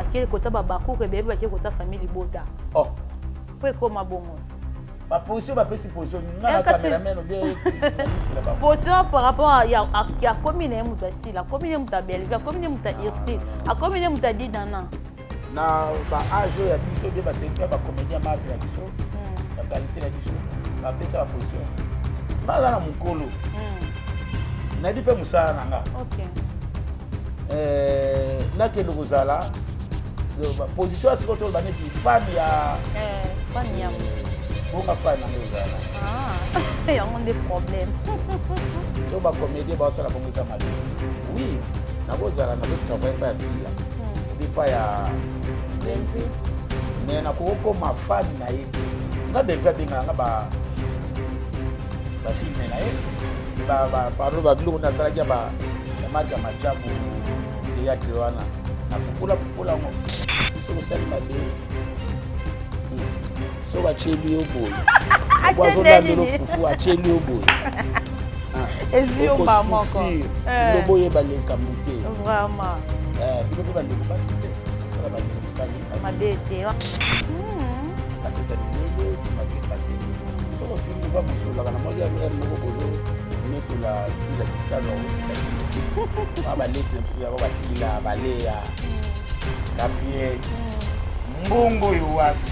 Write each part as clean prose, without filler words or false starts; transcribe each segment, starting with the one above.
Bakei kota ba bakuku ebele bakei kota famille libota. Oh. Po ekoma bongo. Ba position bapesi position nga na eh, kasi- cameraman obie journaliste na bango. Position par rapport ya akomi na ye moto ya Sila, akomi na ye moto ya Bellevue, akomi na ye moto ya Ursule, akomi na ye moto ya Dinana. Na ba age oyo ya biso nde basepi ya bacomédien marque na biso ya qualité na biso bapesa ba position. Nga aza na mokolo. Nayebi mpe mosala na nga. Eh, nakende kozala position ya sikoyo toloba neti fan ya eh, fan ya bonga fan yango ezala ah, yango nde problème so bacomédien baosala bongo eza mabe. Oui, nakozala nakotravaille mpa ya Sila obi mpa ya Belvi, mais nakokokoma fan na ye te. Nga Belvi abengaka nga ba bafilme na ye, pardon, babiloko nasalaki ya ba marke ya majabu théâtre wana, napupola pupola yango. Soki osali mabe, so batieli yo boye, azolambela fufu, atieli yo boye, ezwi yo mbala moko. Nde boyeba likambo te. Vraiment. Bino mpe bandeko basi te, osala bandeko mibali mabe te. Kasete minene nsima ke kasete soki otuni ba bosololaka na mwaki ya ere moko bozo netola Sila kisalo akolekisa ba baleki na biso yako basila baleya Gabriel. Mbongo oyo wapi?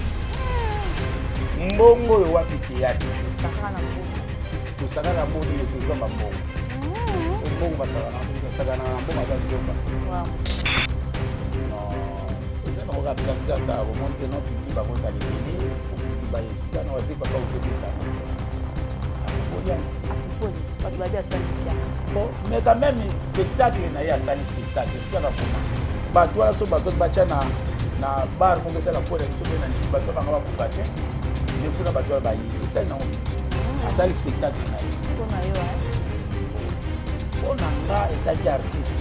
Mbongo oyo wapi? Théâtre tosaka na mbongo nini? Tozwa bambongo, mbongo basakana na mbongo aza nzoka. Eza nango kaka place kaka omoni te no public bakozala ebele, faut public baya esika na wasi papa okobeta akopoli yango. Akopoli bato babi asali piaka. Bon, mais quand même spectacle na ye, asali spectacle piaka koma bato wana so bazwaki batya na bar moko eza na kona biso mpe na ndimi bato banga bakoka te, me kuna bato wana baye esali nango, asali spectacle na ye. Mpona yo? Mpo na nga etaki artiste,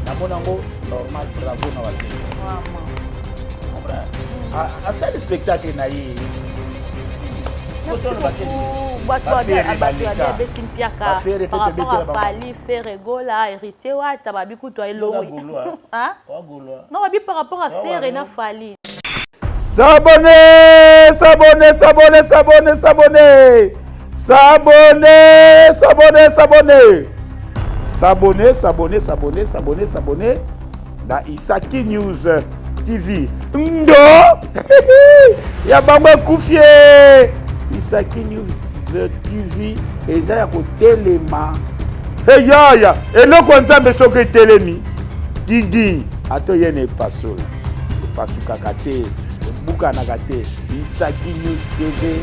namoni yango normal. Bravo na waziri, asali spectacle na ye. Bato abeti mpiaka par rapport à Fally, Ferre Gola, Héritier Wata, babi kutu elongi non, babi par rapport à Ferre na Fally. S'abonner, s'abonner, s'abonner, s'abonner, s'abonner. S'abonner, s'abonner, s'abonner. S'abonner, s'abonner, s'abonner, s'abonner, s'abonner. Dans Isaki News TV. Ndo! Ya bango ekufi. Isaki News TV eza ya kotelema. Eyaya, eloko ya Nzambe soki etelemi, didi ata oye na epasola, epasukaka te, ebukanaka te. Isaki News TV,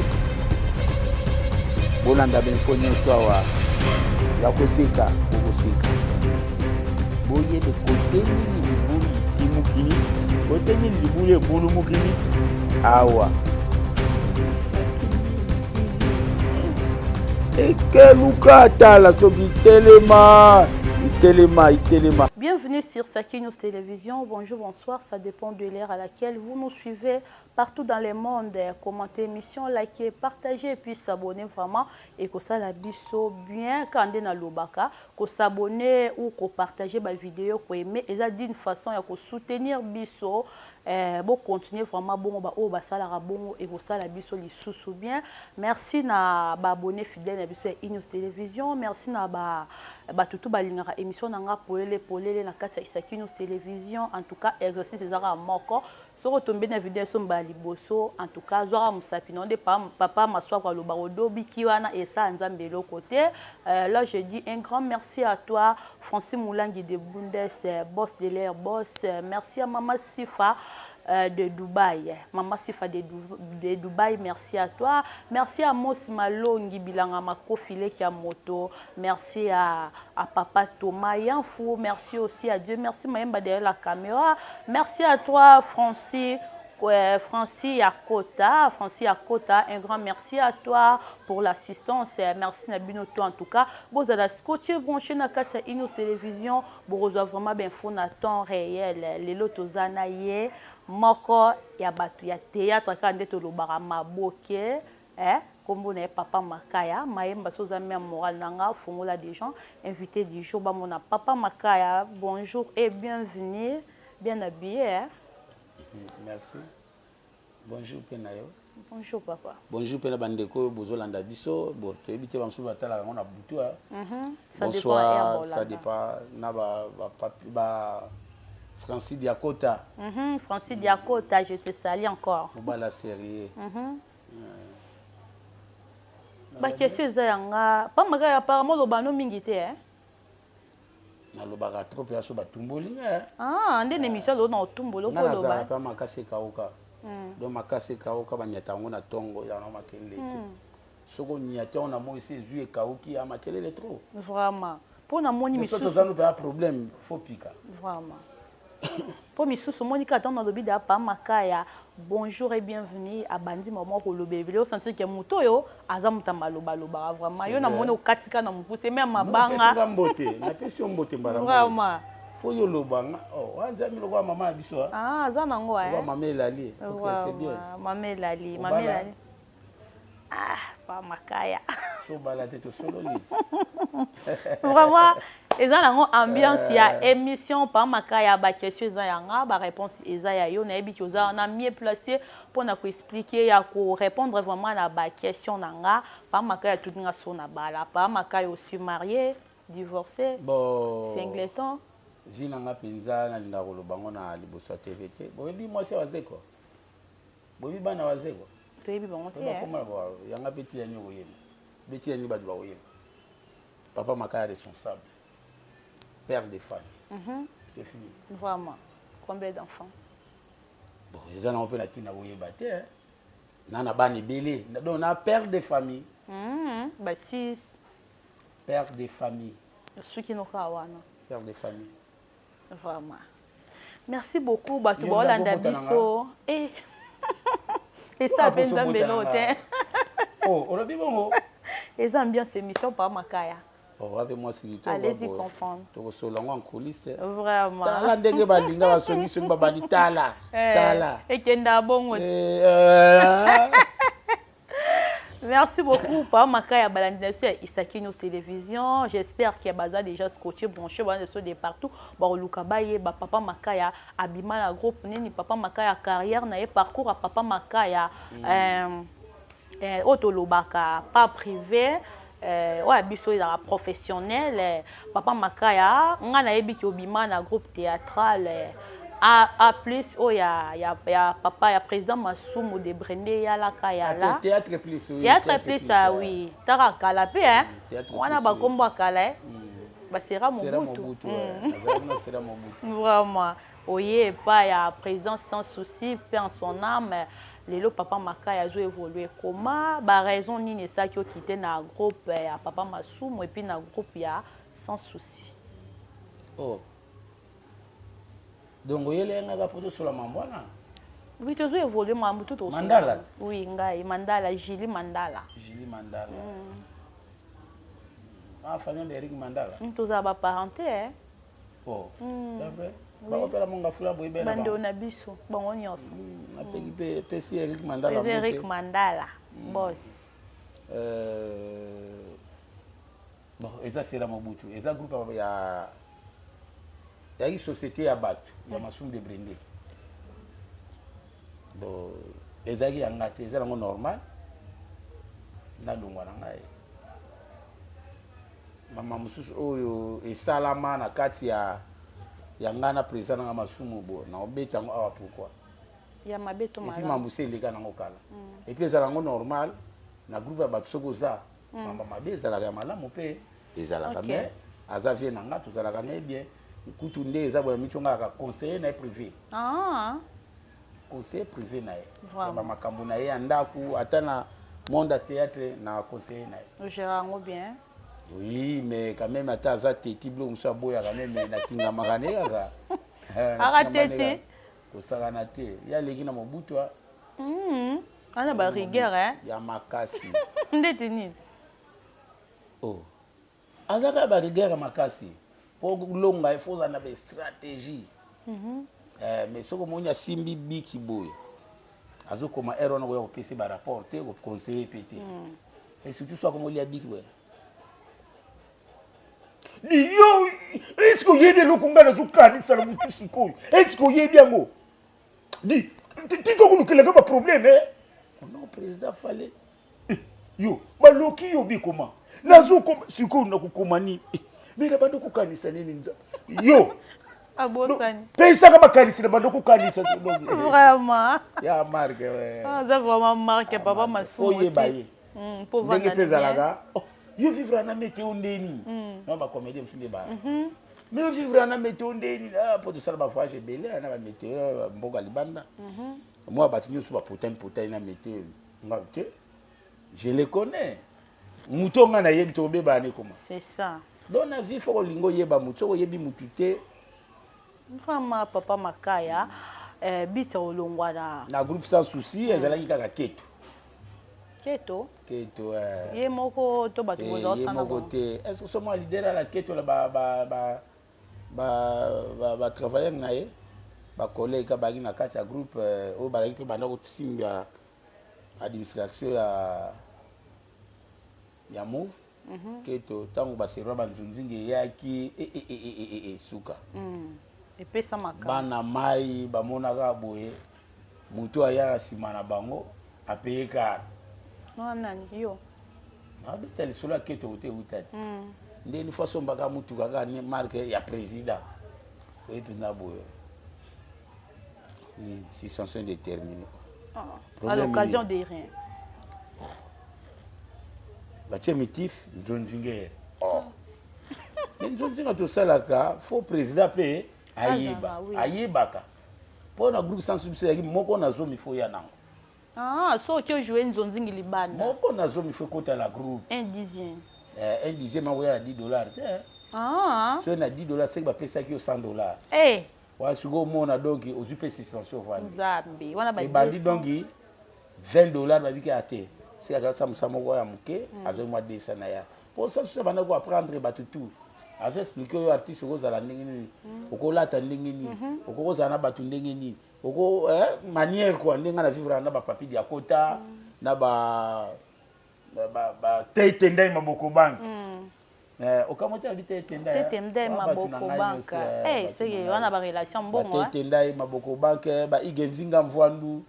bolanda bainfo nyonso awa ya koseka, bokoseka, boyebe kote nini libulu itimukini, kote nini libulu ebulumukini awa. Isaki News TV ekeluka, tala soki telema, itelema, itelema. Bienvenue sur Saki News Télévision. Bonjour, bonsoir, ça dépend de l'heure à laquelle vous nous suivez partout dans le monde. Commentez émission, likez, partagez et puis s'abonner vraiment. Et que ça la biso bien quand on na lobaka, ko s'abonner ou ko partager ba vidéo, ko aimer et ça d'une façon ya ko soutenir biso. Bo continuer vraiment bongo ba oyo basalaka bongo et kosala biso lisusu bien. Merci na ba abonné fidèle na biso ya E-News Télévision. Merci na ba bato tu balingaka émission na nga polele polele na kati ya Isaki News Télévision. En tout cas, exercice ezaka moko. Soki otombi na video so mbala liboso, en tout cas zwaka mosapi na nde papa Maswako aloba odobiki wana esala Nzambe eloko te. Là je dis un grand merci à toi Francis Moulangi de Bundes, boss de l'air boss. Merci à Mama Sifa de Dubaï, Mama Sifa de Dubaï, merci à toi. Merci à Mos Malongi Bilanga Makofi leki ya moto. Merci à papa Thomas Yanfou. Merci aussi à Dieu merci Mayemba derrière la caméra. Merci à toi Francis, Francis Yakota, Francis Yakota, un grand merci à toi pour l'assistance. Merci na bino tout en tout cas. Bozala scotché branché na kati ya Inos Télévision, bokozwa vraiment bainfo na temps réel. Lelo toza na ye moko ya bato ya théâtre kaka nde tolobaka maboke, eh? Kombo na ye Papa Makaya Mayemba. So oza mère morale na nga, fongola des gens invité du jour bamona Papa Makaya. Bonjour et bienvenue, bien habillé, hein? Merci. Bonjour mpe na yo. Bonjour papa. Bonjour mpe na bandeko oyo bozolanda biso. Bon, toyebi te bamosusu batalaka yango na butu. Bonsoir, ça dépend na ba, ba, ba Francis Diakota. Francis Diakota, je te salue encore. Mobala sérieux. Baquestion eza yanga pamba kaka, apparemment oloba no mingi te, eh? Nalobaka trop mpe so batumboli nga. Ah, nde na émission alo na otumbola. Nga nazalaka mpe makasi ekauka. Donc makasi ekauka, banyata yango na ntongo, ezala na makelele te. Soki onyati yango na moi, esi ezwi, ekauki ya makelele trop. Vraiment, mpo namoni misusu toza no mpenza problème, faut pika. Vraiment, mpo misusu omoni kaka ntango nalobi da pa Makaya bonjour et bienvenue, abandi mama koloba ebele, osentir ke moto oyo aza moto ya malobalobaka. Vraiment, yo namoni okatika na mokuse me ya mabanga. Mbote, napesi yo mbote mbala. Vraiment. Faut yo loba nga, oh, wana nzambe lokola mama ya biso. Ah, aza nango. Mama elali, ok, c'est bien. Mama elali, mama elali. Ah, pa Makaya. So bala te, tosololi ti. Vraiment, eza nango ambiance ya émission. Pa Makaya, baquestion eza yanga, baréponse eza ya yo. Nayebi ki oza wana mieux placé mpona koexpliquer, ya korépondre vraiment na baquestion na nga. Pa Makaya, tuninga so na bala. Pa Makaya, aussi marié, divorcé? Bon, singleton? Vie na nga mpenza, nalingaka koloba ngo na liboso ya TV te. Boyebi mwasi ya Wazeko, boyebi bana Wazeko. Toyebi bango te. Bakoma yanga mpe tina nini koyeba, mpe tina nini bato bakoyeba. Papa Makaya, responsable, père de famille. C'est fini. Vraiment, combien d'enfants? Bon, eza nango mpe na ntina koyeba te. Na bana ebele, donc na père de famille. Ba 6. Père de famille. Soki noka wana. Père de famille. Vraiment, merci beaucoup. Bato baolanda biso, esa mpe Nzambe no te. Oh, olobi bongo. Eza ambiance émission, pa Makaya. Wape mwasi kitoko. Allez-y comprendre. Tokosola yango en coulisse. Vraiment. Tala ndenge balinga basongisongi, babandi tala tala. Ekenda bongo. Merci beaucoup, Pa Makaya. Balandi na biso ya Isaki News Télévision. J'espère qu'il y a baza déjà scotché, branché, baza de partout. Baluka bayeba Papa Makaya abima na groupe nini, Papa Makaya carrière na ye, parcours à Papa Makaya. Oyo tolobaka pas privé, oyo biso ezalaka professionnel. Papa Makaya, nga nayebi ki obima na groupe théâtral A, A plus, oyo ya papa ya président Masumu de Brende yalaka yala. Théâtre plus, oui. Théâtre plus, ah oui, taka kala mpe wana bakombo ya kala, basera Mobutu. Vraiment, oye epai ya président Sans Souci, paix en son âme. Lelo Papa Makaya azo évolue koma baraison nini esalaki okite na groupe ya papa Masumu et puis na groupe ya Sans Souci? Oh, donc oyelengaka mpo tosola mambo wana? Oui, tozo évolue mambo tu. Mandala. Oui, ngai Mandala, Julie Mandala. Julie Mandala. Ah, famille ya Eric Mandala. Tozala baparenté, eh? Oh, c'est vrai, bakopela monga fula boye. Bandeko na biso bango nyonso. Napeki mpe pesi Eric Mandala. Eric Mandala boss. Bon, eza Sera Mobutu, eza groupe ya yaki société ya bato ya Masumu de Brende. Bon, ezalaki ya nga te, eza nango normal nalongwa na ngai. Mama mosusu oyo esalama na kati ya ngai na président nanga Masumu, bo naobeta yango awa pourquoi? Ya mabe to? Et puis mambusi eleka nango kala. Et puis ezala yango normal na groupe ya bato, soki oza mamba mabe ezalaka, ya malamu mpe ezalaka. Mais aza vie na nga, tozalaka na ye bien. Kutu nde eza boye, miti nga kaka conseiller na ye privé. Conseiller privé na ye ya bamakambo na ye ya ndako, ata na monde ya théâtre na conseiller na ye. Ogère yango bien. Oui, mais quand même, ata aza teti, biloko mosusu aboyaka ne, mais natingamaka ne kaka. Aka teti. Kosakana te, ye aleki na Mobutu. Ana barigueur, eh? Ya makasi. Ndeti nini? Oh, aza kaka barigueur ya makasi. Mpo longa, il faut ozala na bastratégie. Mais soki omoni asimbi biki boye, azokoma heure wana, koya kopesa barapport te, koconseiller mpe te. Et surtout so akomolia biki boye, yo, est-ce oyebi eloko ngai nazokanisa na motu sikoyo? Est-ce oyebi yango? Di tika kolukelaka baproblème eh? Non, président, fallait eh, yo baloki yo bikoma nazokoma sikoyo nakokoma nini eh, me na bando kokanisa nini nza yo abosani. Pesaka makanisi na bando kokanisa. Vraiment. Ya marke. Aza vraiment marke, papa Masumu. Oyeba ye ndenge mpe ezalaka. Oh, yo vivre na météo ndeni na bacomédien mosusu nde ba mais yo vivre na météo ndeni mpo tosala bavoyage ebele na bamétéo mboka libanda. Mwa bato nyonso bapotani potani na météo, nga te, je le connais. Moto nga nayebi, tokobebana ekoma. C'est ça. Donc na vie, faut kolinga oyeba motu. Soki oyebi motu te. Vraiment, papa Makaya, bitsa olongwa na Na groupe Sans Souci ezalaki kaka Keto. Keto? Keto. Ye moko to bato? Ye moko te. Est ce que so mwa leader ala Keto na batravailleur na ye, bacollègue ka bazalaki na kati ya groupe oyo bazalaki mpe banda kosimba administration ya Move. Keto, ntango baserva banzunzinga eyaki esuka. Epesamaka. Bana mai bamonaka boye, moto aya na nsima na bango apeye kar. Nani yo? Nabeta lisolo ya Keto te, euta te nde une fois asombaka mutuka kaka ne marque ya président oye mpenza boye ni suspension déterminée. À l'occasion de rien. Batie mitif nzonzinge. Oh, me nzonzinga tosalaka, faut président mpe ayeba. Ayebaka mpo na groupe Sans biso ezalaki moko na zomi, faut ya nango. Ah, soki ojoue nzonzingi libanda. Moko na zomi faut ekota na groupe. Un dixième. Un dixième akoya na 10 $ te. Soki na 10 $, seki bapesaki yo 100 $. Wana sikoyo omona, donc ozwi mpe suspension, ovandi. Nzambe wana. Ebandi donc 20 $, babiki ate sika azalasa mosala moko ya moke, azwaki mwa 200 na ya mpo sa susu abanda koapprendre bato tout. Azo explique oyo artiste okozala ndenge nini, okolata ndenge nini, okokozala na bato ndenge nini, oko manière quoi, ndenge na vivre na bapapi diakota na ba ba tendai maboko banke. Okamwa te abi te tendai. Tendai maboko banka, soki wana barelation mbongo. Tendai maboko banke, ba Ige Nzinga Mvwandu,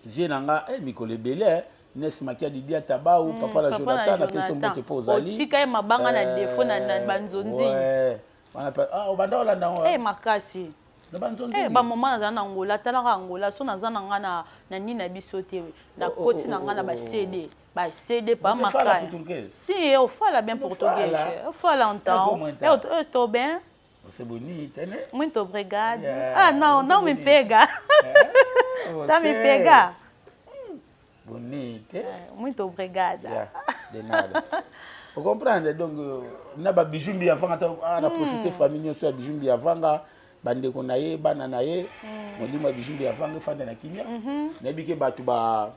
vie na nga, mikolo ebele, Nes Makia, Didia Tabau, papa la Jonathan, napesi mbote mpo ozali. Otika ye mabanga na defo na banzonzi. Obanda olanda ngo. Makasi. Na banzonzi. Bamoma nazala na Angola, talaka Angola, so naza na nga na nini na biso te, nakoti na nga na bacd, bacd pa Makaya. Si, eu fala bem português, eu falo. Então eu estou bem. Você é bonita, né? Muito obrigada. Yeah, ah, não, não me pega. Tá me pegar? Bonita. Muito obrigada. Yeah, de nada. Vous comprenez? Donc, na ba Bijou Mbiavanga, na profiter famille nyonso ya Bijou Mbiavanga, bandeko na ye, bana na ye, molimo ya Bijou Mbiavanga efanda na kimia. Nayebi ke bato ba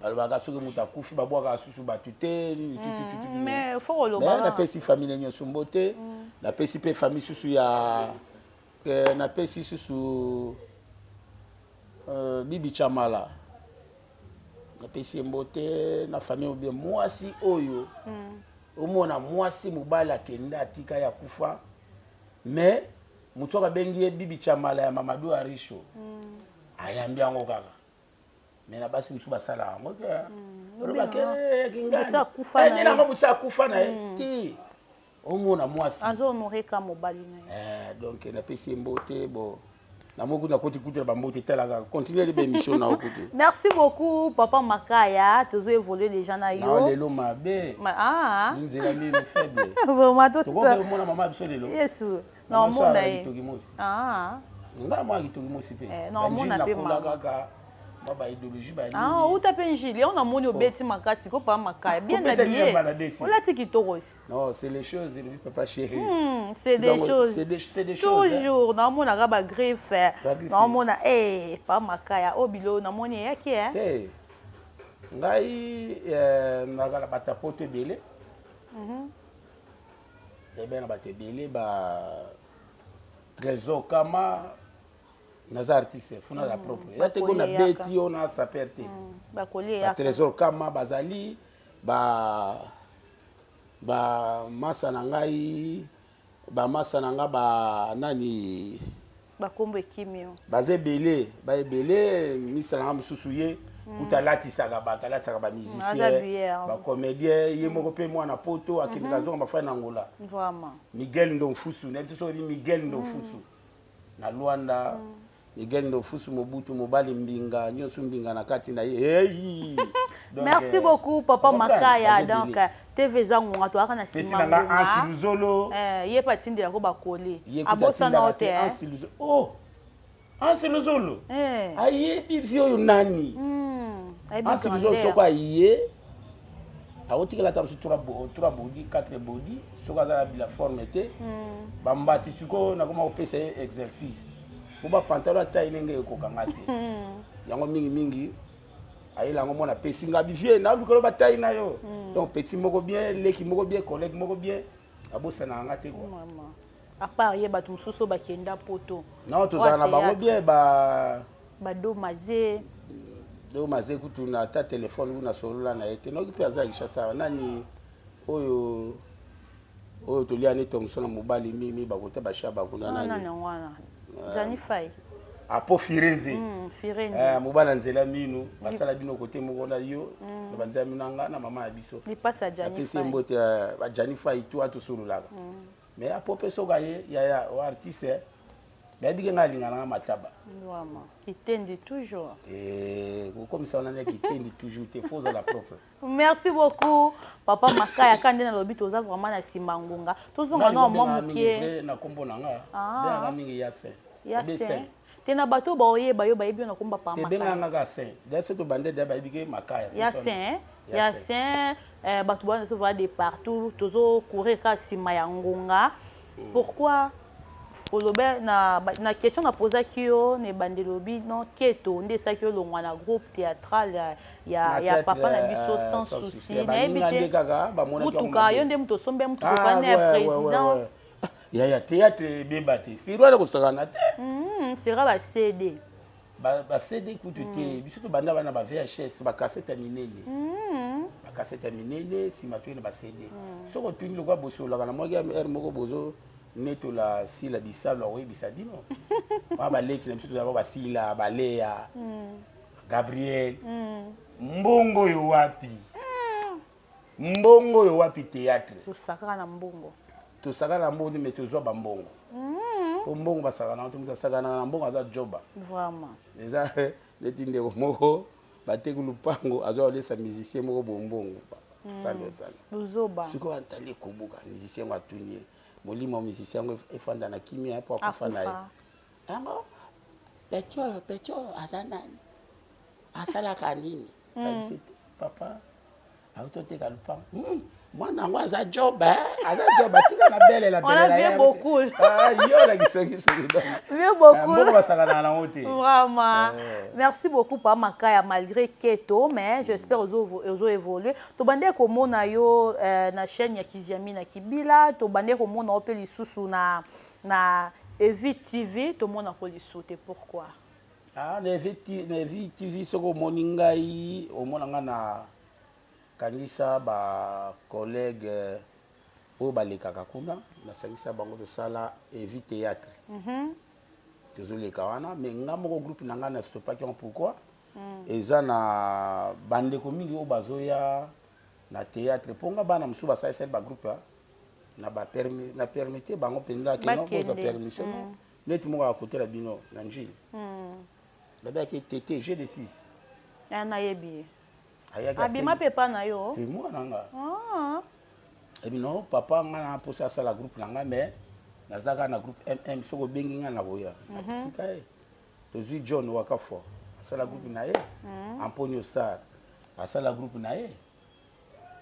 balobaka soki moto akufi babwakaka susu bato te nini. Napesi famille nyonso mbote. Napesi mpe famille susu ya, napesi susu Bibi Chamala, napesi ye mbote na famille obie mwasi oyo. Omona mwasi, mobali akende, atika ye, akufa, mais motu oyo abengi ye Bibi Chamala ya Mamadou Arisho, ayambi yango kaka. Mais na basi mosusu basala yango te. Olobaki kingani nango, motu akufa na ye ti omona mwasi. Azohonore ka mobali na ye. Donc napesi ye mbote. Bon, namoi kutu nakoti kutu na bambote, etalaka continue liba émission na yo kutu. Merci beaucoup, papa Makaya. Tozo évolue déjà na yo. Lelo mabe. Ah. Nzela mino faible. Vraiment. Tokomona mama biso lelo. Yesu, naomona ye. Kitoki mosi. Ah. Nga mwa kitoki mosi mpe. Naomona mpe. Nakola kaka mwa baidéologie. Ah, uta mpe njili yango namoni obeti makasi ko, papa Makaya, bien habillé, olati kitoko aussi. Non, c'est les choses, elobi papa chéri. C'est des choses. C'est des choses. Toujours naomonaka bagriffe, naomona pa Makaya oyo bilo namoni eyaki. Te, ngai nazala na bato ya poto ebele, ebe na bato ebele ba Trésor Kama. Naza artiste, faut naza propre ya te ko nabeti yo na saper te. Batrésor Kama bazali ba bamasa na ngai, bamasa na nga ba nani. Bakombo ekimi yo. Baza ebele, ba ebele. Misa nanga mosusu ye kuta alatisaka bato, alatisaka bamusicien, bacomédien. Ye moko mpe mwana poto, akendeka, azonga bafai na Angola. Miguel Ndomfusu, nayebi te soki oyebi Miguel Ndomfusu na Lwanda. Miguel Ndofusu Mobutu, mobali mbinga nyonso, mbinga na kati na ye. Hey! Merci beaucoup, papa Makaya. Donc TV eza ngonga, toyaka na nsima na nga Ansi Luzolo. Ye mpe atindelako bakoli, abosana te. Ansi Luzolo, oh, Ansi Luzolo ayebi vi oyo nani. Ansi Luzolo, soko aye, akotikela ata mosu 3 body, 4 body. Soki aza na bila forme te, bambati sikoyo nakoma kopesa ye exercice po bapantalon atai ndenge ekokanga te. Yango mingimingi ayela yango mwana apesi nga bivie, nalukelo batai na yo. Donc petit moko bien, leki moko bien, collègue moko bien, abosanaka nga te quoi. À part ye, bato mosusu oyo bakenda poto? Non, tozala na bango bien ba Badomaze. Domaze kutu na ata telefone kuna solola na ye te. Noki mpe aza Kinshasa. Nani oyo oyo tolia ne tongoso na mobali mimi bakota bashaba kuna? Nani Jani Fai. Apo Firenze. Firenze. Mobali ya nzela minu basala bino kote moko na yo na banzela mino nga na mama ya biso. Lipasa Jani. Apesi ye mbote. Bajani Fai tu atosololaka, mais apo mpe soki aye yaya o artiste, bayebi ke ngai alinga nanga mataba. Vraiment, kitendi toujours. Kokomisa wana nde kitendi toujours te, faut ozala propre. Merci beaucoup, papa Makaya. Ka nde nalobi, toza vraiment na nsima ngonga, tozonga na mwa moke. Na nkombo na nga, bengaka mingi ya Saint. Ya Saint te, na bato baoyeba yo, bayebi yo na komba pa. Te, bengaka nga kaka Saint. Da so tobande da, bayebi ke Makaya. Ya Saint, ya Saint. Bato bwana so va de partout, tozocourir kaka nsima ya ngonga. Pourquoi olobe na question napozaki yo na ebandeli, olobi non, keto nde esalaki olongwa na groupe théâtral ya papa na biso Sans Souci? Nayebi te, mutuka yo nde moto osombi mutuka wana ya président. Yaya, théâtre ebeba te, sirwana kosakana te. Sera ba CD. Ba CD kutu te, biso tobanda bana ba VHS, bacassette ya minene, bacassette ya minene. Nsima toye na ba CD. Soki otuni lokola bosololaka na mwaki r moko, bozo netola sila bisalo, akoyebisa bino wana baleki na biso tozala basila baleya Gabriel. Mbongo oyo wapi? Mbongo oyo wapi? Théâtre. Tosakaka na mbongo. Tosaka na mbongo te, mais tozwa bambongo po mbongo basaka nango te. Moto asakanaka na mbongo aza joba. Vraiment. Eza neti ndeko moko bateki lupango, azwa kolesa musicien moko bombongo asali osala. Luzoba. Sikoyo antali ekobuka musicien ngo, atuni ye, molimo ya musicien yango efanda na kimia mpo akufa na ye. Yango petit oyo, petit oyo aza nani, asalaka nini? Ayebisi te, papa auti oteka lupango. Mwana yango aza job, aza job, atika na belela. Belela yo olakisongisongi. Vieux beaucoup. Mbongo basakanaka nango te. Vraiment. Merci beaucoup, pa Makaya, malgré keto, mais j'espère ozo évoluer. Tobande komona yo na chaîne ya Kiziami na Kibila, tobande komona yo mpe lisusu na Evi TV, tomona ko lisusu te, pourquoi? Ah, na Evi TV, soki omoni ngai, omona ngai na kangisa bacollègue oyo balekaka kuna, nasangisa bango, tosala Evi Théâtre. Tozoleka wana, mais nga moko groupe na ngai nastopaki yango. Pourquoi? Eza na bandeko mingi oyo bazoya na théâtre, mpo nga bana mosusu basalisali bagroupe na na permettre bango mpenza ke kozwa permission. Neti moko akotela bino na Njili, babeyaki tete g de 6. Nayebi ye. Abima mpe epa na yo? Te, mwana nga ebi no papa nga na mposa asala groupe na nga, mais naza kaka na groupe mm. Soki obengi nga, nakoya. Tika ye, tozwi John Wakafo, asala groupe na ye. Amponio Sar asala groupe na ye.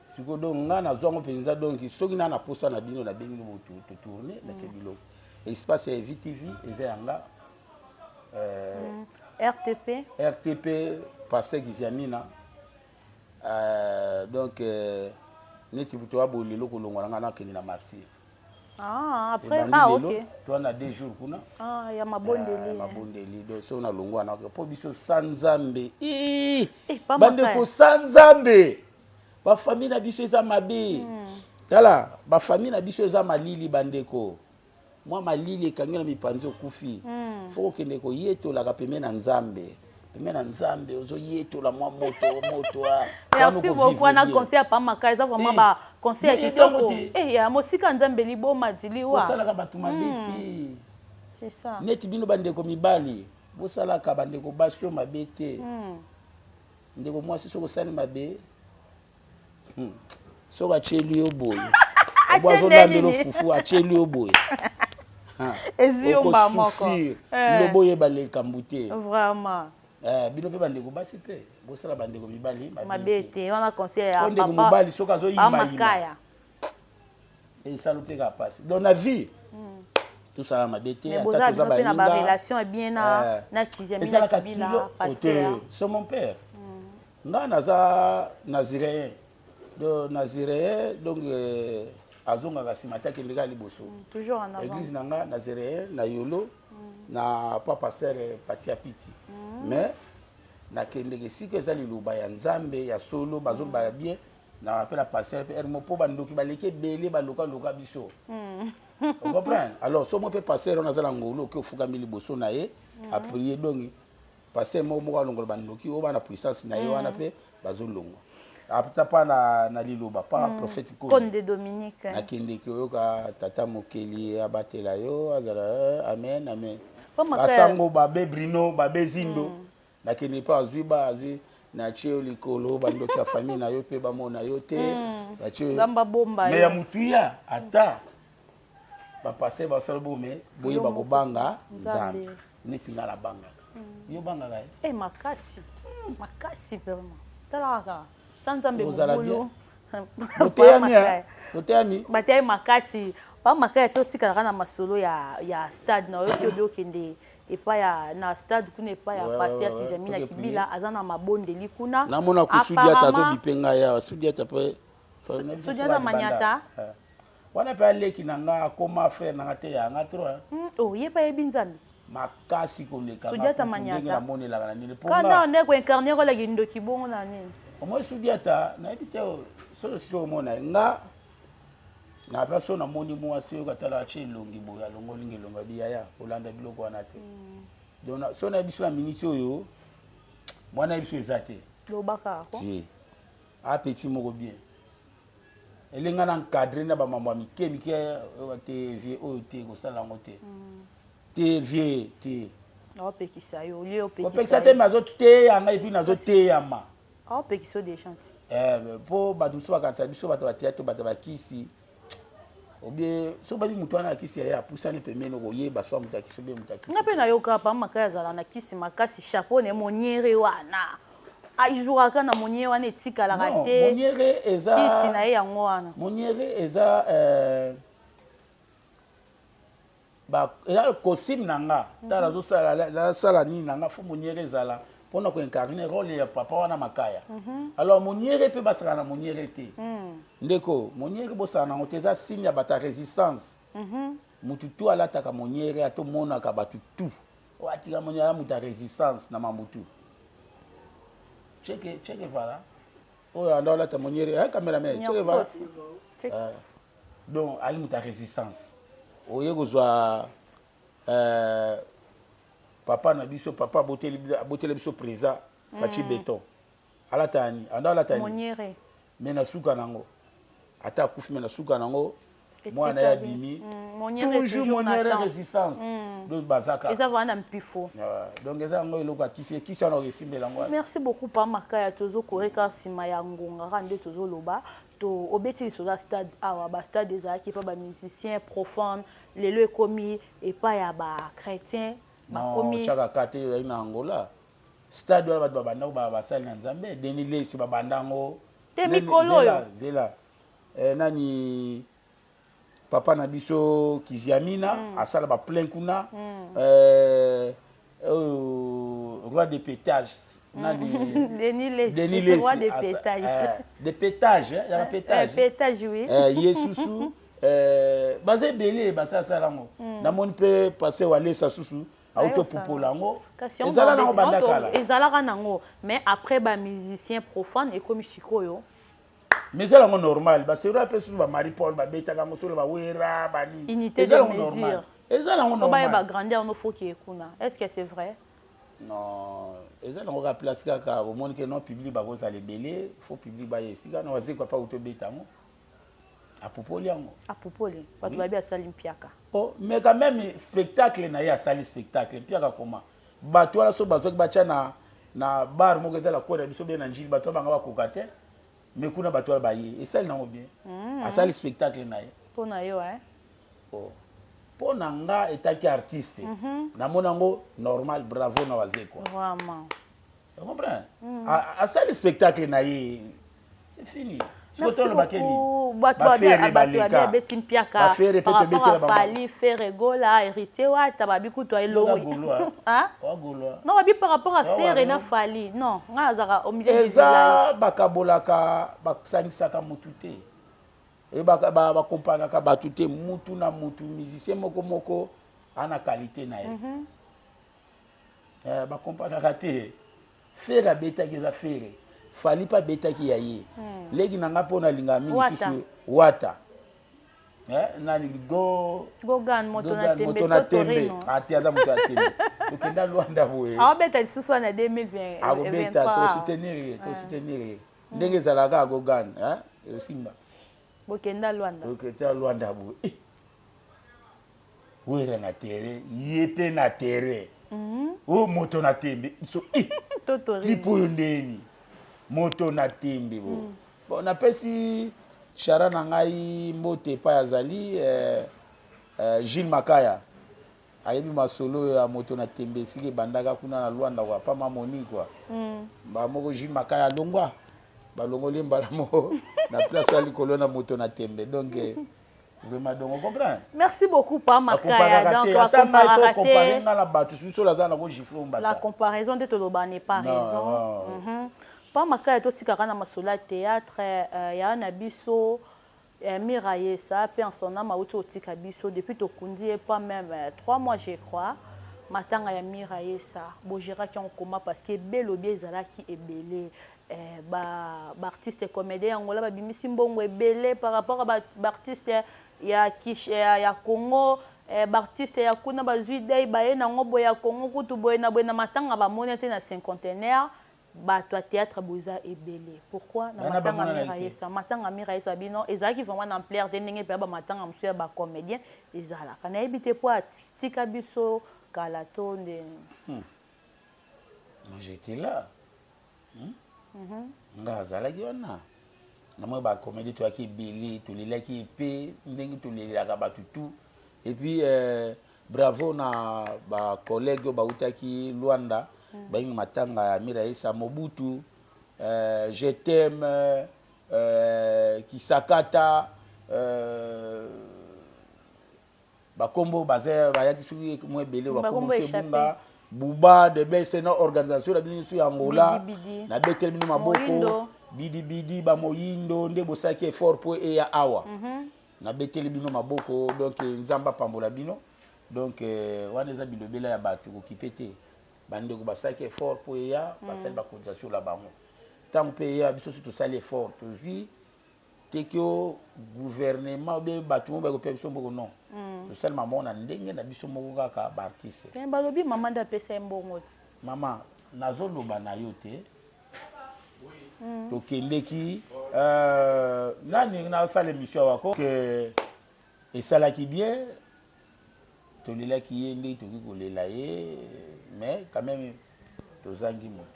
Sikoyo donc nga nazwa yango mpenza. Donc soki na posa na bino, nabengi bino, totourne, natie biloko. Espace ya Evi TV eza yanga. RTP? RTP, pasteur Kiziamina. Donc neti moto aboyi lelo kolongwa na ngai, nakende na Martyr. Ah, après, ah, ok. Toa na 2 jours kuna. Ah, ya mabondeli. Mabondeli. Donc soki nalongwa wana, mpo biso sa Nzambe, bandeko, sa Nzambe, bafamille na biso eza mabe. Tala, bafamille na biso eza malili, bandeko. Mwa malili ekangi na mipanzi, okufi. Faut kokende koyetolaka pembe na Nzambe, pembe na Nzambe, ozoyetola mwa moto moto. Merci beaucoup. Wana conseil ya pamaka, eza vraiment ba conseil ya kitoko. Ya mosika Nzambe, liboma diliwa. Osalaka bato mabe te. C'est ça. Neti bino bandeko mibali, bosalaka bandeko basi oyo mabe te. Ndeko mwasi, soki osali mabe, soki atieli yo boye, obo azolambela fufu, atieli yo boye, okosouffrir, lobo oyeba likambo te. Vraiment. Bino mpe bandeko basi mpe, bosala bandeko mibali mabe te. Wana conseil ya ndeko mobali, soki azoyimayima, esala mpe kaka pasi. Donc na vie, tosala mabe te, ata toza baninga. Ezalaka kilo te. C'est mon père. Nga naza naziréen, donc naziréen, donc azongaka nsima te, akende kaka liboso. Église na nga naziréen na Yolo, na papa sere Patia Piti, mais nakendeke esika eza liloba ya Nzambe ya solo, bazoloba ya bien na mpe na pasteur mpe ermo, mpo bandoki baleki ebele, balokaloka biso, ocomprendre? Alors so mo mpe pasteur wana aza na ngolu, oke ofukami liboso na ye, aprier. Donc pasteur moko moko alongola bandoki oyo bana puissance na ye wana mpe bazolongwa, ata pa na liloba pa prophète. Konde Dominique. Nakendeki oyoka tata mokeli abatela yo, azala, amen, amen. Basango babe Brino, babe Zindo, nakende mpe azwi ba azwi, natie yo likolo, bandoki ya famille na yo mpe bamona yo te. Batie me ya motuya, ata bapasteur basala bo, me boyeba kobanga Nzambe neti nga nabangaka. Yo bangaka ye? Eh, makasi makasi vraiment. Tala kaka sa Nzambe mobulu. Boteyami, boteyami. Bateyami makasi bamakaya. Totikalaka na masolo ya stade na oyoki, obi okende epai ya na stade kuna, epai ya pasteur Kizamina Kibila, aza na mabondeli kuna. Namona kusudiata azobipe ngai awa, Sudiata mpe. Sudiata Manyata. Wana mpe aleki na nga, akoma frère na nga te, yanga trop. Oh, ye mpe ayebi Nzambe. Makasi koleka. Sudiata. Ndenge namonelaka na nini. Kanda nde koincarner kolaki ndoki bongo na nini? Omoi Sudiata, nayebi te soki osi omona ye. Nga na so namoni mwasi oyo katala, atie elongi boye, alongolinga elongi, abi yaya, kolanda biloko wana te. Donc so nayebi so na miniti oyo mwana yebi so eza te. Lobaka. Ti apeti moko bien, elenga na encadre na bamambo ya mike mike te. Vie oyo te, kosala yango te, te vie te. Aopekisa yo olie. Opekisa te, me azoteya ngai, et puis nazoteyama. Aopekisa yo déjà ti. Mpo bato mosusu bakanisa biso bato bateatre, bato bakisi obie. So babi moto wana akisi ya ye, apusani pembeni, okoyeba so moto akisi obie moto akisi. Nga mpe nayoka pa Makaya azala na kisi makasi, chapeau ne moniere wana, ajouaka na moniere wana, etikalaka te. Moniere eza kisi na ye yango wana. Moniere eza eza costume na nga. Tala, nazosala nini na nga, faut moniere ezala mpona koincarner rôle ya papa wana Makaya. Alors moniere mpe basala na moniere te, ndeko. Moniere bosala nango te, eza signe ya bato ya résistance. Mutu tu alataka moniere, atomonaka bato tu oyo atika moniere, aza moto ya résistance na mambo tu. Cheke cheke, voilà, oyo anda olata moniere, cameraman, cheke, voilà. Donc ayi moto ya résistance. Oye kozwa papa na biso, papa aboteli biso président Faci Béton, alata yani, anda alata yani, mais na suka nango ata akufi, mais na suka nango mwana ye abimi toujours moniere, résistance. Donc bazaka eza wana mpifo. Donc eza yango eloko akisi, ekisi wana okesimbela yango. Merci beaucoup, pa Makaya. Tozokoreka nsima ya ngonga kaka nde tozoloba. To obeti lisolo ya stade awa. Bastade ezalaki mpa bamusicien profane, lelo ekomi epai ya bachrétien. Bakomi tiaka ka te. Ezali na Angola, stade wana bato babanda ko basali na Nzambe, Denis Lesi babanda yango. Te, mikolo oyo. Zela, nani, papa na biso Kiziamina asala baplein kuna, oyo roi de pétage, nani? Denis Lesi, roi de pétage. De pétage, yaka pétage. Pétage, oui. Ye susu baza ebele, basalasala yango. Namoni mpe passe Walesa susu auti opupola yango. Ezala nango banda kala. Ezalaka nango, mais après bamusicien profane ekomi sikoyo. Mais eza yango normal. Basero mpe susu, bamarie Paul babetaka yango solo, bawera banini, eza yango normal. Eza nango Po bayeba normal. Grandeur no faut que kuna. Est-ce que c'est vrai? Non, eza nango kaka place kaka omoni ke non, public bakozala ebele, faut public baya esika na Wazekwa pa utobeta yango, apupoli yango. Apupoli bato babi asali mpiaka. Oh, mais quand même spectacle na ye, asali spectacle mpiaka koma bato wana so bazwaki batya na bar moko eza la na biso be na Njili, bato wana banga bakoka te, mais kuna bato wana baye, esali nango bien, asali spectacle na ye. Mpo na yo, eh? Oh. Mpo na nga etaki artiste, namoni yango normal, bravo na Wazekwa. Vraiment. Tu comprends? Asali spectacle na ye, c'est fini. Merci beaucoup. Bato babi abeti mpiaka par rapport à Fally, Ferre Gola, Héritier Wata, babi kutu elongi. Non, babi par rapport à Ferre na Fally. Non, nga azaka au milieu du Eza bakabolaka, basangisaka mutu te, bakompanaka bato te, mutu na mutu, musicien moko moko ana qualité na ye. Bakompanaka te. Ferre abetaki, eza Ferre. Fally mpe abetaki ya ye. Leki na nga mpo nalingaka mingi susu Wata, nani go Gogan, moto na tembe. Moto na tembe ate, aza moto ya tembe. Tokenda Lwanda boye. Aobeta lisusu wana 2020. Akobeta, tosoutenir ye, tosoutenir ye ndenge ezalaka. Agogan esimba. Bokenda Lwanda. Tokenda Lwanda boye, Wera na terrain, ye mpe na terrain, oyo moto na tembe so type oyo ndeni moto na tembe bo. Bon, napesi chara na ngai mbote epai azali, Gilles Makaya, ayebi masolo ya moto na tembe esika ebandaka kuna na Lwanda kwa pa mamoni kwa mbala moko. Gilles Makaya alongwa, balongoli mbala moko na place ya likolo na moto na tembe. Donc vraiment, donc on comprend. Merci beaucoup, Pa Makaya. Donc ata ngai faut comparer nga na bato susu oyo aza na kogifle. La comparaison nde toloba n'est pas raison. Pa Makaya, totikaka na masolo ya théâtre ya na biso. Mira Yesa, mpe en son âme, auti otika biso depuis tokundi ye pas même 3 mois, je crois. Matanga ya Mira Yesa, bogéraki yango koma? Parce que ebele obi ezalaki ebele, baartiste comédien yango la babimisi mbongo ebele par rapport à baartiste ya Congo, baartiste ya kuna bazwi dei baye nango boye, ya Congo kutu boye na boye. Na matanga bamoni te na cinquantenaire bato ya théâtre boza ebele. Pourquoi na matanga Mira Yesa, matanga Mira Yesa bino ezalaki vraiment na ampleur te ndenge mpe bamatanga mosusu ya bacomédien ezalaka? Nayebi te po atika biso kala to ndeni. Moi, j'étais là, Nga azalaki wana, namoni bacomédie toyaki ebele, tolelaki epe ndenge tolelelaka bato tout. Et puis bravo na bacollègue oyo bautaki Lwanda, baingi matanga ya Mira Esa Mobutu, je t'aime, Kisakata, bakombo baza bayaki soki mwa ebele, bakombo ebunga, Buba de Bese na organisation na bino nyonso ya Angola, nabeteli bino maboko, bidibidi bamoyindo nde bosalaki effort mpo eya awa. Nabeteli bino maboko. Donc Nzambe apambola bino. Donc wana eza bilobela ya bato, kokipe te. Bandeko basalaki effort mpo eya, basali bacotisation la bango. Ntango mpe eya, biso so tosali effort, tozwi teki o gouvernement obe bato moko bakopia biso mbongo, non, tosalema moko na ndenge na biso moko kaka baartiste. Balobi mama nde apesa ye mbongo ti. Mama, nazoloba na yo te. Tokendeki nani nasala émission awa ko ke esalaki bien, tolelaki ye ndenge tokoki kolela ye, mais quand même tozangi moto.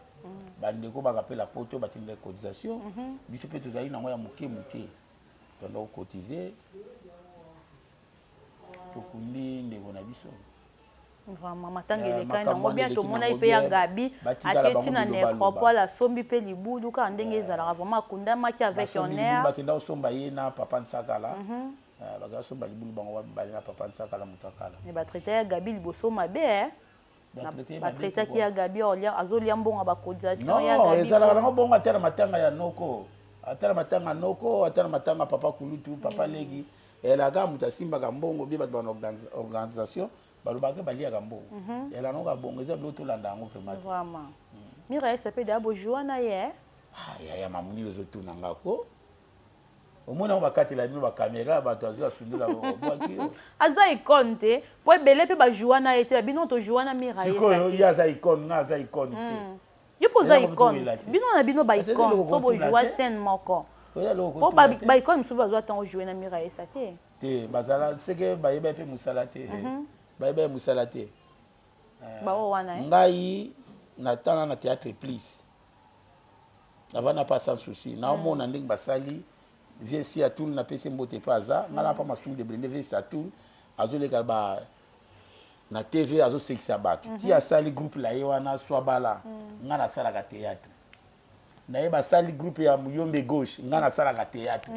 Bandeko bakapela poto, batindaki cotisation. Biso mpe tozali nango ya moke moke, tonda kocotiser, tokundi ndeko na biso. Vraiment, matanga elekani nango bien. Tomonaki mpe ya Gabi aketi na nécropole, asombi mpe libulu kaka ndenge ezalaka. Vraiment, akundamaki avec honneur. Bakenda kosomba ye na papa Nsakala, bakenda kosomba libulu bango babale na papa Nsakala, moto akala. Batraité ya Gabi liboso mabe, batraitaki ya Gabi azolia mbongo ya bacotisation. Ya ezalaka nango bongo, ata na matanga ya noko, ata na matanga noko, ata na matanga papa kulutu, papa leki, elaka moto asimbaka mbongo bie bato bana organisation balobaka baliaka mbongo, ela nango bongo. Eza biloko tolanda yango vraiment. Vraiment, Mira Esa mpe deya bojua na ye. Yaya, mamoni ozotuna nga ko. Omoni yango, bakatela bino bacaméra, bato azwi asundola, obwaki yo. Aza icône te, po ebele mpe bajoua na ye te. Bino tojoua na Mira. Sikoyo ye aza icône, nga aza icône te. Yo mpo oza icône, bino na bino baicône, so bojoua scène moko, po baicône mosusu bazwa ntango joue na Mira Yesa te. Te, bazala seke bayeba mpe mosala te, bayeba ye mosala te. Bao wana. Ngai natala na théâtre plus, navanda pa sans souci, naomona ndenge basali vie si atul. Napesi mbote mpe aza ngai na pa Masumu de Brende. Vie si atul azoleka ba na TV, azosekisa bato ti asali groupe la ye wana Swabala. Ngai nasalaka théâtre na ye. Basali groupe ya Muyombe Gauche, ngai nasalaka théâtre.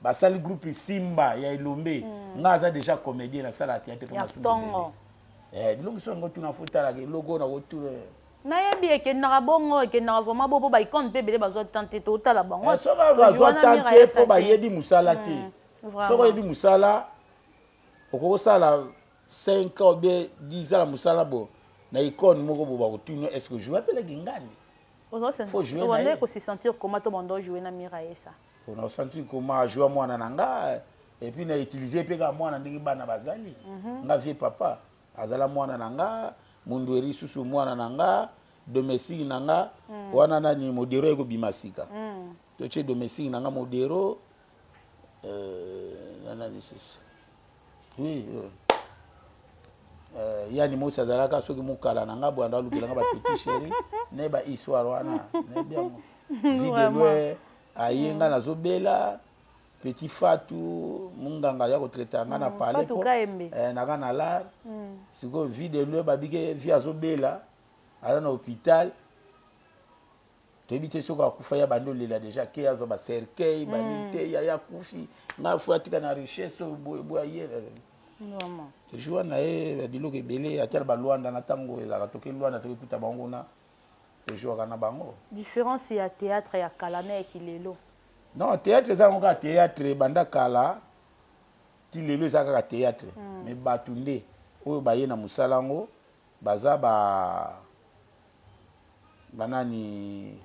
Basali groupe Simba ya Elombe, ngai aza déjà comédien, nasalaka théâtre mpo Masumu de Brende. Biloko mosusu yango tuna, fo talaka eloko na kotuna. Nayebi ekendaka bongo, ekendaka vraiment bo, mpo baicône mpe ebele bazwa temps te, totala bango. Soki bazwa temps te, mpo bayebi mosala te. Soki oyebi mosala, okoki kosala 5 ans bien 10 ans na mosala. Bo na icône moko bo bakotuna: est ce que joue apelaki ngandi? Faut jouer na ye. Kose sentir comment to bando jouer na Mira Yesa? Na sentir comment ajoua mwana na nga, et puis na utiliser mpe kaka mwana ndenge bana bazali. Nga vie papa azala mwana na nga, Mundueri susu mwana na nga, domestique na nga wana nani, Modero ekobima sika. Totie domestique na nga Modero na nani susu, oui, yani mosi azalaka soki mokala na nga boye, ando alukela nga bapetit chéri naye, bahistoire wana nayebi yango. Videlwe aye, nga nazobela, petit Fatu munganga aza kotraiter nga na palais po naka na lar. Sikoyo videlwe babike vi azobela, aza na hôpital, toyebi te soki akufa. Ya bandi olela déjà ke azwa bacercueil banini te, yaya akufi, ngai fu atika na richesse oyo boye boye. Aye toujours na ye biloko ebele, atiala balwanda na ntango ezalaka toke Lwanda, tokekuta bango kuna, tozwaka na bango. Différence ya théâtre ya kala na ya kilelo? Non, théâtre eza yango kaka théâtre. Banda kala ti lelo eza kaka théâtre, mais bato nde oyo baye na mosala yango baza ba banani,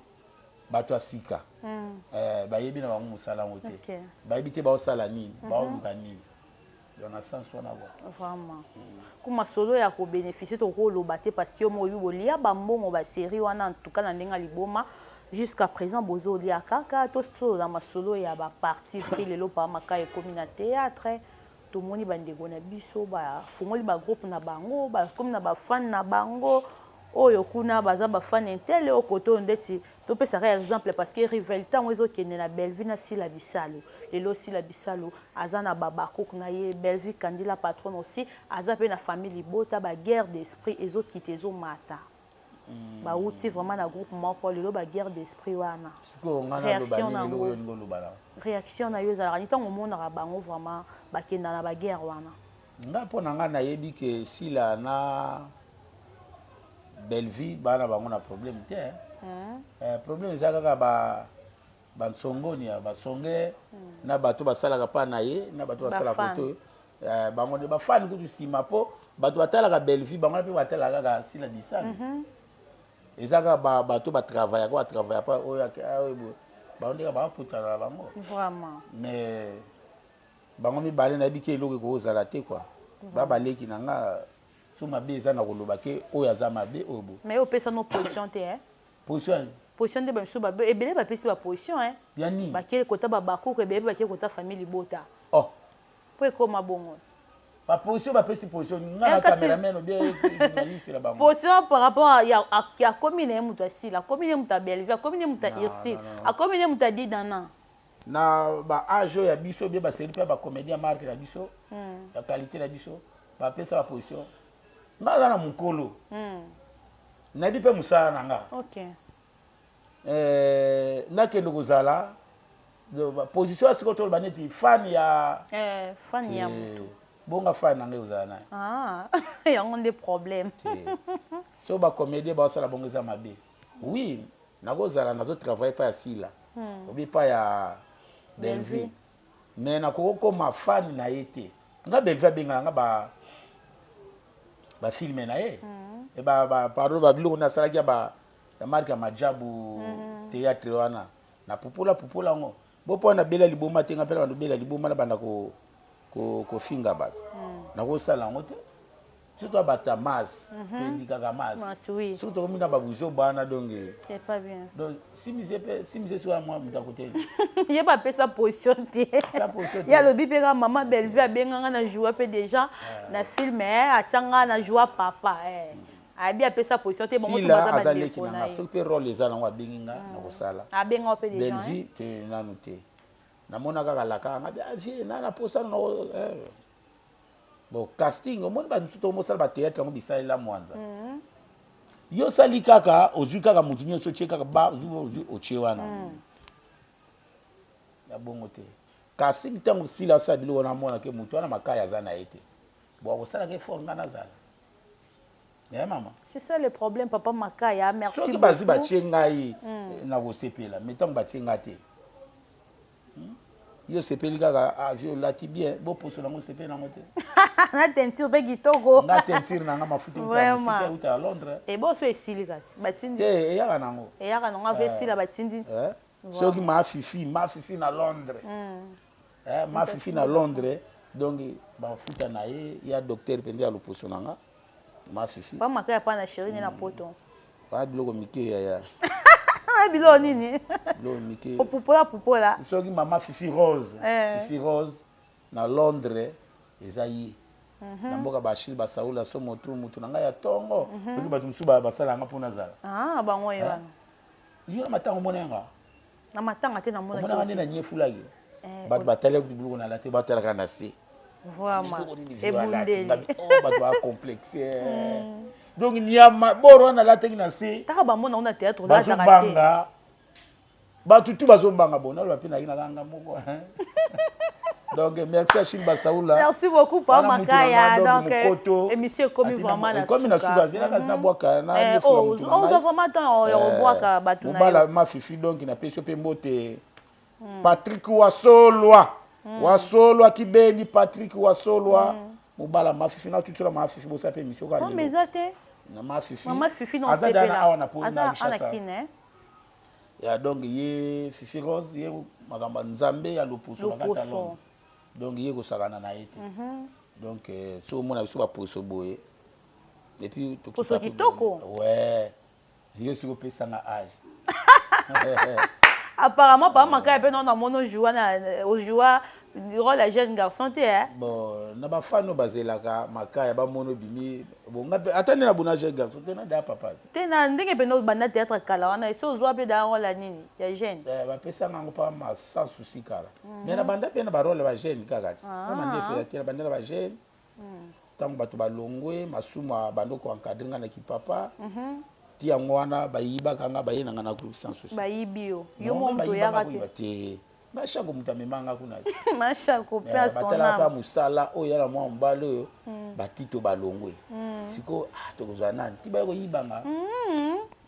bato ya sika, bayebi na bango mosala yango te, bayebi te baosala nini, baoluka nini. Donc na sens wana quoi. Vraiment, kuma solo ya kobénéficie, tokoloba te, parce que yo moko oyebi bolia bambongo basérie wana. En tout cas, na ndenge ya liboma, jusqu'à présent bozolia kaka. Tosolola masolo ya baparti pris. Lelo pamaka ekomi na théâtre, tomoni bandeko na biso bafungoli bagroupe na bango, bakomi na bafan na bango oyo kuna baza bafan intele oyo kote oyo. Ndeti topesaka exemple, parce que rivalité yango ezokende na Bellevue na Sila Bisalu. Lelo Sila Bisalu aza na babakook na ye, Bellevue Kandila patronne aussi aza mpe na famille libota. Baguerre d'esprit ezokita, ezomata, bauti vraiment na groupe moko. Lelo baguerre d'esprit wana, réaction na yo ezalaka ni ntango omonaka bango vraiment bakenda na baguerre wana? Nga, mpo na ngai, nayebi ke Sila na Bellevue bana bango na problème te. Problème eza kaka ba bansongoni ya basonge na bato basalaka mpa na ye na bato basalaka koto bango nde bafani kutu nsima, mpo bato batalaka Bellevue, bango mpe batalaka kaka Sila Bisano. Eza kaka bato batravaillaka, batravailla pa oyo oyo, bango ndeka baputana na bango. Vraiment. Mais bango mibale, nayebi ke eloko ekozala te kua ba baleki na nga so mabe eza na koloba ke oyo aza mabe, oyo bo. Mais opesa no position te, eh? Position? Position nde bamisu ebele bapesi baposition, eh? Ya nini? Bakei kota babakuku ebele, mpe bakei kota famille libota. Oh. Mpo ekóma bongo. Baposition, bapesi position nga na cameraman obie journaliste na bango? Position par rapport ya akomi na ye moto asila, akomi na ye moto ya Bellevue, akomi na ye moto ya Ursile, akomi na ye moto ya Didana. Na baage oyo ya biso bie baseli mpe ya bacomédien ya marque na biso, ya qualité na biso, bapesa baposition. Nga aza na mokolo, nayebi mpe mosala na nga. Nakende kozala position ya sikoyo, toloba neti fan ya Fan ya motu. Bonga fan na ngai kozala naye. Ah, yango nde problème. So bacomédien baosala bongo, eza mabe. Oui, nakozala nazotravaille pa ya Sila obi pa ya Bellevue, mais nakoki kokóma fan na ye te. Nga Bellevue abengaka nga ba bafilme na ye, pardon, babiloko nasalaki ya marque ya Majabu théâtre wana, na pupula pupula yango. Bo mpo nabela liboma te, nga mpe na banda obela liboma, nabanda kofinga bato, nakosala yango te. Surtout bato ya masse, toyindikaka masse. Soki tokomi na babuzoba wana, donc C'est pas bien. Donc simise mpe, simise soki mwa moto akoteli. Ye bapesa position te. Ye alobi mpe kaka mama Bellevue abenganga na joua mpe déjà na film, atianga na joua papa, ayebi apesa position te. Bongo sila aza leki na nga. Soki mpe rôle eza nango, abengi nga, na kosala. Abenga mpe déjà. Bellevue te, nanu te. Namona kaka laka nga vie na na posana. Bon, casting, omoni bato mosusu tokomosala bathéâtre yango, bisalela mwanza. Yo osali kaka, ozwi kaka motu nyonso, otie kaka ba ozwi, otie wana ya bongo te. Casting, ntango sila asala biloko wana, amona ke motu wana makaya aza na ye te. Bon, akosalaka effort, nga nazala ya mama. C'est ça le problème, papa Makaya, merci. Soki bazwi, batie ngai, nakosepela. Mais ntango batie ngai te, yo osepeli kaka avi, olati bien, boposo nango, osepeli nango te. Na teinture mpe kitoko. Nga teinture nanga, mafuta euta ya Londres. Eboso esili, kasi batindi. Te, eyaka nango. Eyaka nango ave esila, batindi. Soki ma Fifi na Londres, ma Fifi na Londres, donc bafuta na ye ya docteur mpenza ya loposo na nga, ma Fifi. Pa Makaya pa na chéri ne na poto. Aa, biloko mike yaya. Biloko nini? Biloko mike. Opupola pupola. Soki mama Fifi Rose, Fifi Rose na Londres, eza ye na mboka Bashile basaula so motu mutu na ngai ya ntongo. Soki bato mosusu basala yanga mpo nazala. Bango ye wana. Yo na matanga omona yanga? Na matanga te, namona. Omonaka nde na nyefulaki bato batalaki biloko na late, batalaka na se. Vraiment, ebundeli. Bato bacomplexe. Donc nyama boro wana alataki na se. Taka bamona ona théâtre. Bazobanga, bato tu bazobanga. Bon, naloba mpe naki nakanga moko. Donc merci Achille Basaoula. Merci beaucoup, pa Makaya. Donc émission ekomi vraiment na ekomi na suka. Zela kasi nabwaka. Na oza vraiment temps ya kobwaka bato. Na mobala ma Fifi, donc napesi yo mpe mbote. Patrick Wasolwa, Wasolwa Kibeni, Patrick Wasolwa, mobala ma Fifi. Na tutola ma Fifi, bosa mpe émission kaka. Mais eza te. Na ma Fifi. Mama Fifi. Aza dana awa na po na Kinshasa. Ya, donc ye Fifi Rose, ye makambo ya Nzambe ya loposo na kati ya Londres, donc ye kosakana na ye te. Donc so omona biso baposo boye, et puis poso kitoko. Ouais, ye soki opesanga âge. Apparemment pa Makaya mpe no namoni ojoua na ojoua rôle ya jeune garçon te, eh? Bon, na bafani oyo bazelaka Makaya, bamoni obimi bon, nga mpe ata nde na bona jeune garçon te, na da papa. Te, na ndenge mpe obanda théâtre kala wana, esi ozwa mpe da rôle ya nini, ya jeune? Bapesanga yango mpa ma sans souci kala. Mais na banda mpe na barôle ya bajeune kaka ti mpa mandefu ya te. Na banda na bajeune, ntango bato balongwe, masumu bando koencadre nga na kipapa ti yango wana, bayibaka nga, baye na nga na groupe sans souci. Bayibi yo, yo mo moto oyaka te. Te, Mashako moto amemanga kuna. Mashako mpe. Batalaka mosala oyo ya na mwa mobali oyo, batito balongwe, sikoyo tokozwa nani ti baye koyibanga.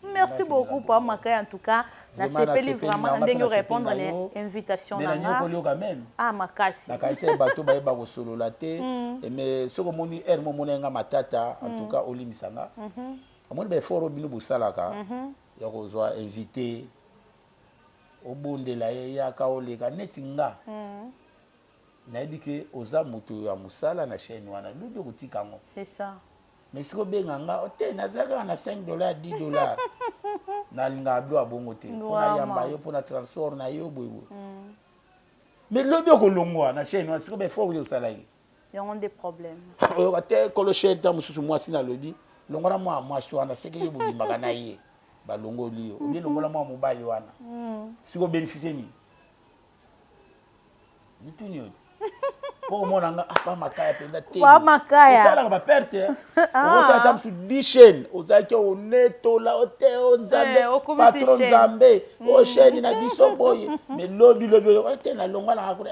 Merci beaucoup, pa Makaya. En tout cas, nasepeli vraiment na ndenge répondre na invitation na nga. Quand même. Ah, makasi. Nakanisi bato bayeba kosolola te, mais soki omoni aire mo omoni nga matata, en tout cas olimbisa nga. Omoni baeffort oyo bino bosalaka ya kozwa invité, obondela ye, yaka oleka neti nga. Nayebi ke oza moto ya mosala na chaîne wana, lobi okotika yango. C'est ça. Mais soki obenga nga te, naza kaka na 5 dollar, 10 dollar, nalingaka bilo ya bongo te mpona yamba yo, mpona transport na yo boyeboye. Mais lobi okolongwa na chaîne wana, sikoyo baeffort oyo osalaki? Yango nde problème. Oyoka te, kolo chaîne ta mosusu mwasi nalobi longola mwa mwasi wana, seke yo bobimaka na ye, balongoli yo, obie longola mwa mobali wana, sikoyo obénéficie nini? Lituni yo te mpo omona nga apa Makaya mpenza te. Pa Makaya. Osalaka baperte, okosala ata mosu 10 chaîne, ozalaki onetola ote o Nzambe, patron Nzambe o chaîne na biso boye. Mais lobi lobi oyo te, nalongwa nanga kuna,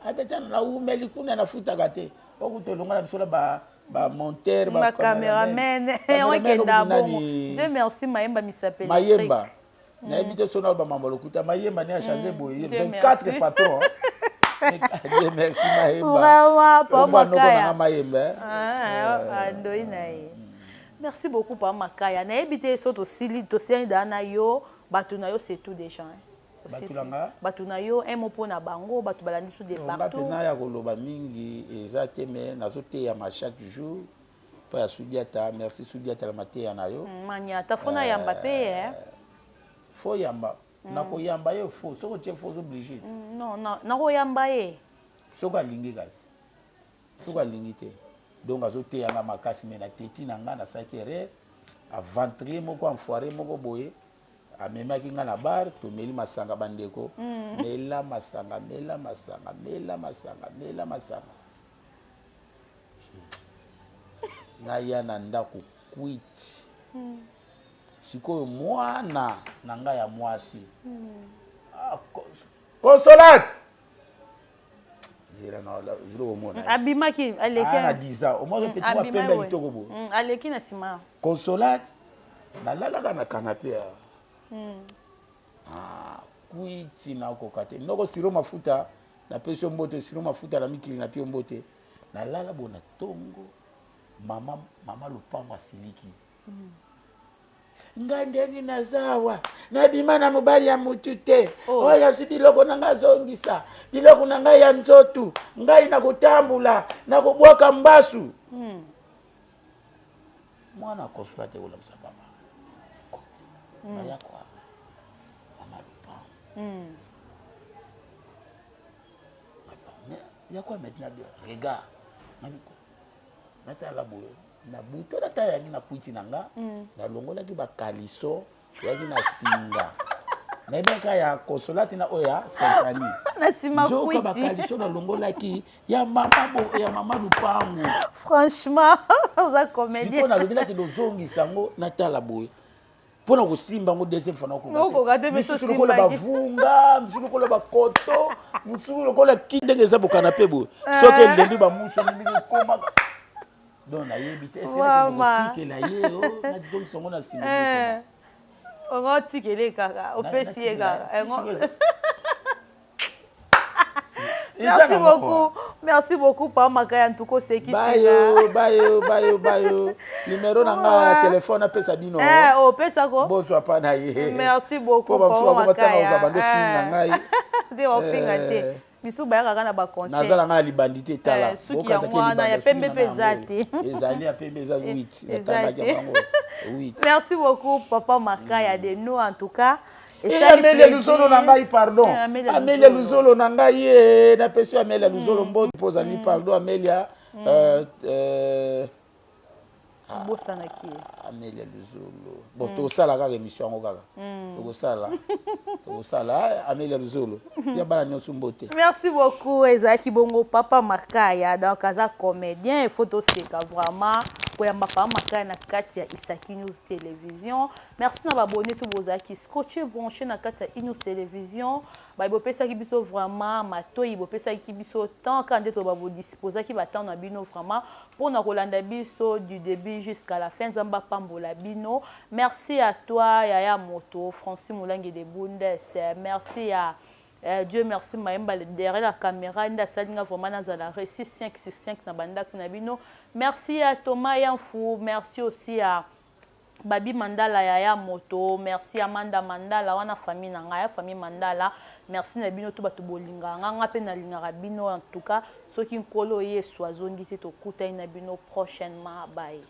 abetana naumeli kuna, nafutaka te, okuta olongwa na biso na bamonteur. Bacameraman okenda bongo. Dieu merci, Mayemba misape. Mayemba, nayebi te so naloba mambo lokuta. Mayemba nde achange boye, 24 patron. Dieu merci, Mayemba. Vraiment, pa Makaya. Nanga Mayemba. Andoi na ye. Merci beaucoup, pa Makaya. Nayebi te so tosili, tosili daa na yo, bato na yo, c'est tout déjà. Bato na nga? Bato na yo, un mot mpo na bango, bato balandi biso de Nga partout. Mpena ya koloba mingi eza te, mais nazoteyama chaque jour mpo ya Sudiata. Merci Sudiata na mateya na yo. Maniata fo nayamba mpe eh. Fo yamba, nakoyamba ye fo soki otie fo oza obligé te. Non, nakoyamba ye. Soki alingi, kasi soki alingi te. Donc azoteyanga makasi, mais na teti na nga nasalaki erreur. Aventurier moko, enfoiré moko boye, amemaki nga na bar, tomeli masanga. Bandeko, mela masanga, mela masanga, mela masanga, mela masanga, naya na ndako kwiti. Sikoyo mwana na ngai ya mwasi, ah, Consolate, zela na zelo omona. Abimaki, aleki. Na 10 ans omona petit mwa pembe ya kitoko boye. Aleki na nsima. Consolate, nalalaka na canapé ya ah, kwiti nakoka te. Noko siro mafuta, napesi yo mbote. Siro mafuta na mikili, napi yo mbote. Nalala bo na ntongo, mama, mama lopango asiliki ngai ndenge naza awa, nabima na mobali ya mutu te. Oh. Oyo azwi biloko na ngai, azongisa biloko na ngai ya nzotu. Ngai nakotambola, nakobwaka mbasu. Mwana akosola te kolamisa papa koti baya kwa mama lopango. Mais ya quoi maintenant? Regarde, natala boye na buto, natala yangi na kwiti na nga, nalongolaki bakaliso yaki na singa, nayebaka ya Consolate na oyo ya Symphonie. Na nsima. Nzoka Kwiti. Bakaliso nalongolaki ya mama ya mama lupango. Franchement, oza comédien. Sikoyo nalobi nakende ozongisa yango, natala boye mpona kosimba yango deuxième fois. Okoka te, biso misusu lokola osimbaki. Bavunga misusu lokola bakoto, mosusu lokola ki ndenge eza bokana mpe boye, soki elembi bamuso ndenge ekomaka. Donc nayebi te Mama. esekotikela ye o natizongisa yango na nsima. Ongo otikele kaka, opesi ye kaka. Merci beaucoup, merci beaucoup, pa Makaya. Ntuko osekisi. Bayo, bayo, bayo, bayo. Numero na nga ya telefone apesa bino. Opesako. Bozwa pa na ye. Merci beaucoup. Po bamosusu bakoma ntango ozwa bando finga ngai. Te, bafinga te. Misu bayaka kaka na baconseil. Naza na ngai na libandi te, tala. Suki yango wana ya pembe mpe eza te. Ezali ya pembe, eza 8, natangaki yango 8. Merci beaucoup, papa Makaya de nous, en tout cas. Amelia Luzolo na ngai, pardon. Amelia Luzolo na ngai ye, napesi yo Amelia Luzolo mbote mpo ozali, pardon Amelia. Bosanaki ye. Amelia Luzolo, bon, tokosala kaka émission yango kaka, tokosala, tokosala. Amelia Luzolo ya bana nyonso, mbote. Merci beaucoup. Ezalaki bongo papa Makaya, donc aza comédien. Il faut toseka vraiment koyamba papa Makaya na kati ya Isaki News Télévision. Merci na babone to bozalaki scotché, branché na kati ya Inews Télévision. Baye bopesaki biso vraiment matoi, bopesaki biso temps kaka nde toba, bodisposaki batemps na bino vraiment mpona kolanda biso du début jusqu'à la fin. Nzambe apambola bino. Merci à toi, yaya moto Francis Moulangi de Bundes. Merci à Dieu merci Mayemba derrière la caméra, nde asali nga vraiment nazala réussi 5 sur 5 na bandako na bino. Merci à Thomas Yanfou, merci aussi à Babi Mandala, yaya moto. Merci Amanda Mandala wana, famille na ngai ya famille Mandala. Merci na bino to bato bolingaka nga, nga mpe nalingaka bino. En tout cas, soki Nkolo Yesu azongi te, tokutani na bino prochainement. Bye.